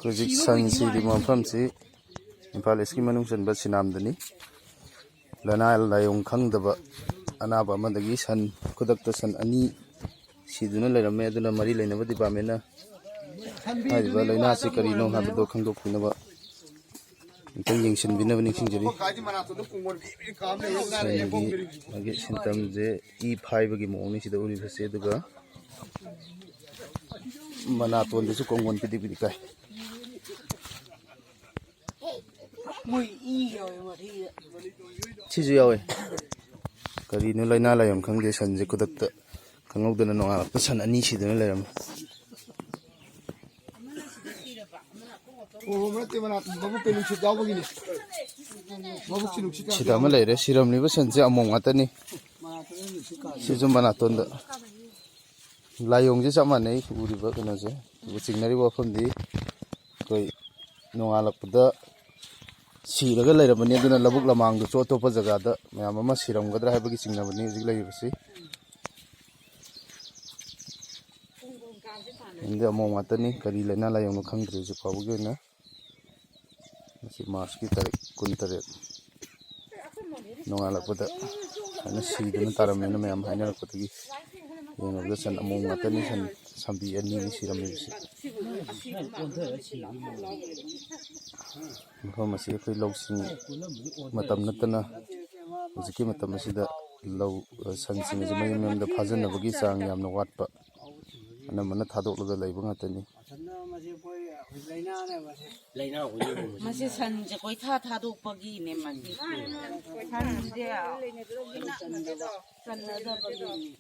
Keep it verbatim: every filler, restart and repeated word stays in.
ꯍꯧꯖꯤꯛ ꯁꯟ ꯁꯤꯔꯤꯕ ꯃꯐꯝꯁꯤ ꯏꯝꯐꯥꯜ ꯏꯁꯀꯤ ꯃꯅꯨꯡ ꯆꯟꯕ ꯁꯤꯅꯥꯝꯗꯅꯤ꯫ ꯂꯅꯥꯏ ꯂꯥꯏꯌꯣꯡ ꯈꯪꯗꯕ ꯑꯅꯥꯕ ꯑꯃꯗꯒꯤ ꯁꯟ, ꯈꯨꯗꯛꯇ ꯁꯟ ꯑꯅꯤ ꯁꯤꯗꯨꯅ ꯂꯩꯔꯝꯃꯦ꯫ ꯑꯗꯨꯅ ꯃꯔꯤ ꯂꯩꯅꯕ ꯗꯤꯄꯥꯔꯠꯃꯦꯟꯅ ꯍꯥꯏꯔꯤꯕ ꯂꯥꯏꯅꯥꯁꯤ ꯀꯔꯤꯅꯣ ꯍꯥꯏꯕꯗꯣ ꯈꯪꯗꯣꯛꯄꯤꯅꯕ ꯑꯃꯨꯛꯇꯪ ꯌꯦꯡꯁꯤꯟꯕꯤꯅꯕ ꯅꯤꯡꯁꯤꯡꯖꯔꯤ꯫ ꯁꯟꯒꯤ ꯃꯥꯒꯤ ꯁꯤꯝꯇꯝꯁꯦ ꯏ ꯐꯥꯏꯕꯒꯤ ꯃꯑꯣꯡꯅꯤ ꯁꯤꯗ ꯎꯔꯤꯕꯁꯦ, ꯑꯗꯨꯒ ꯃꯅꯥꯇꯣꯟꯗꯁꯨ ꯀꯣꯡꯒꯣꯟ ꯄꯤꯗꯤꯛ ꯄꯤꯗꯤꯛ ꯀꯥꯏ꯫ ꯃꯣꯏ ꯏ ꯌꯥꯎꯋꯦ ꯃꯊꯤꯗ꯫ ꯁꯤꯁꯨ ꯌꯥꯎꯋꯦ꯫ ꯀꯔꯤꯅꯣ ꯂꯥꯏꯅꯥ ꯂꯥꯏꯌꯣꯡ ꯈꯪꯗꯦ, ꯁꯟꯁꯦ ꯈꯨꯗꯛꯇ ꯈꯪꯍꯧꯗꯅ ꯅꯣꯡꯉꯥꯜꯂꯛꯄ ꯁꯟ ꯑꯅꯤ ꯁꯤꯗꯨꯅ ꯂꯩꯔꯝꯃꯦ꯫ ꯑꯣ, ꯅꯠꯇꯦ, ꯃꯅꯥ-, ꯃꯕꯨꯛꯇ ꯅꯨꯡꯁꯤꯠ ꯌꯥꯎꯕꯒꯤꯅꯦ꯫ ꯃꯕꯨꯛꯁꯤ ꯅꯨꯡꯁꯤꯠ ꯁꯤꯗ ꯑꯃ ꯂꯩꯔꯦ꯫ ꯁꯤꯔꯝꯂꯤꯕ ꯁꯟꯁꯦ ꯑꯃꯣꯝ ꯉꯥꯛꯇꯅꯤ꯫ ꯃꯅꯥꯇꯣꯟꯗ ꯅꯨꯡꯁꯤꯠ ꯀꯥꯔꯦ꯫ ꯁꯤꯁꯨ ꯃꯅꯥꯇꯣꯟꯗ꯫ ꯂꯥꯏꯌꯣꯡꯁꯦ ꯆꯞ ꯃꯥꯟꯅꯩ꯫ ꯎꯔꯤꯕ ꯀꯩꯅꯣꯁꯦ, ꯑꯗꯨꯒ ꯆꯤꯡꯅꯔꯤꯕ ꯋꯥꯐꯝꯗꯤ ꯑꯩꯈꯣꯏ ꯅꯣꯡꯉꯥꯜꯂꯛꯄꯗ ꯁꯤꯔꯒ ꯂꯩꯔꯕꯅꯤ꯫ ꯑꯗꯨꯅ ꯂꯧꯕꯨꯛ ꯂꯃꯥꯡꯗꯁꯨ ꯑꯇꯣꯞꯄ ꯖꯒꯥꯗ ꯃꯌꯥꯝ ꯑꯃ ꯁꯤꯔꯝꯒꯗ꯭ꯔꯥ ꯍꯥꯏꯕꯒꯤ ꯆꯤꯡꯅꯕꯅꯤ ꯍꯧꯖꯤꯛ ꯂꯩꯔꯤꯕꯁꯤ꯫ ꯁꯟꯗꯤ ꯑꯃꯣꯝ ꯉꯥꯛꯇꯅꯤ꯫ ꯀꯔꯤ ꯂꯥꯏꯅꯥ ꯂꯥꯏꯌꯣꯡꯅꯣ ꯈꯪꯗ꯭ꯔꯤ ꯍꯧꯖꯤꯛ ꯐꯥꯎꯕꯒꯤ ꯑꯣꯏꯅ꯫ ꯉꯁꯤ ꯃꯥꯔꯁꯀꯤ ꯇꯥꯔꯤꯛ ꯀꯨꯟꯇꯔꯦꯠ꯫ ꯅꯣꯡꯉꯥꯜꯂꯛꯄꯗ ꯁꯨꯃꯥꯏꯅ ꯁꯤꯗꯨꯅ ꯇꯥꯔꯝꯃꯦꯅ ꯃꯌꯥꯝ ꯍꯥꯏꯅꯔꯛꯄꯗꯒꯤ ꯌꯦꯡꯉꯕꯗ ꯁꯟ ꯑꯃꯣꯝ ꯉꯥꯛꯇꯅꯤ, ꯁꯟ ꯁꯝꯕꯤ ꯑꯅꯤꯅꯤ ꯁꯤꯔꯝꯃꯤꯕꯁꯤ꯫ ꯃꯐꯝ ꯑꯁꯤ ꯑꯩꯈꯣꯏ ꯂꯧꯁꯤꯡ ꯃꯇꯝ ꯅꯠꯇꯅ ꯍꯧꯖꯤꯛꯀꯤ ꯃꯇꯝ ꯑꯁꯤꯗ ꯂꯧ, ꯁꯟꯁꯤꯡ ꯑꯁꯤ ꯃꯌꯨꯝ ꯃꯌꯨꯝꯗ ꯐꯥꯖꯅꯕꯒꯤ ꯆꯥꯡ ꯌꯥꯝꯅ ꯋꯥꯠꯄ, ꯑꯅꯝꯕꯅ ꯊꯥꯗꯣꯛꯂꯒ ꯂꯩꯕ ꯉꯥꯛꯇꯅꯤ꯫ ꯃꯁꯤ ꯁꯟꯁꯦ ꯀꯣꯏꯊꯥ ꯊꯥꯗꯣꯛꯄꯒꯤꯅꯦ ꯃꯁꯤ꯫ ꯁꯟꯁꯦ ꯆꯟꯅꯗꯕꯒꯤꯅꯦ꯫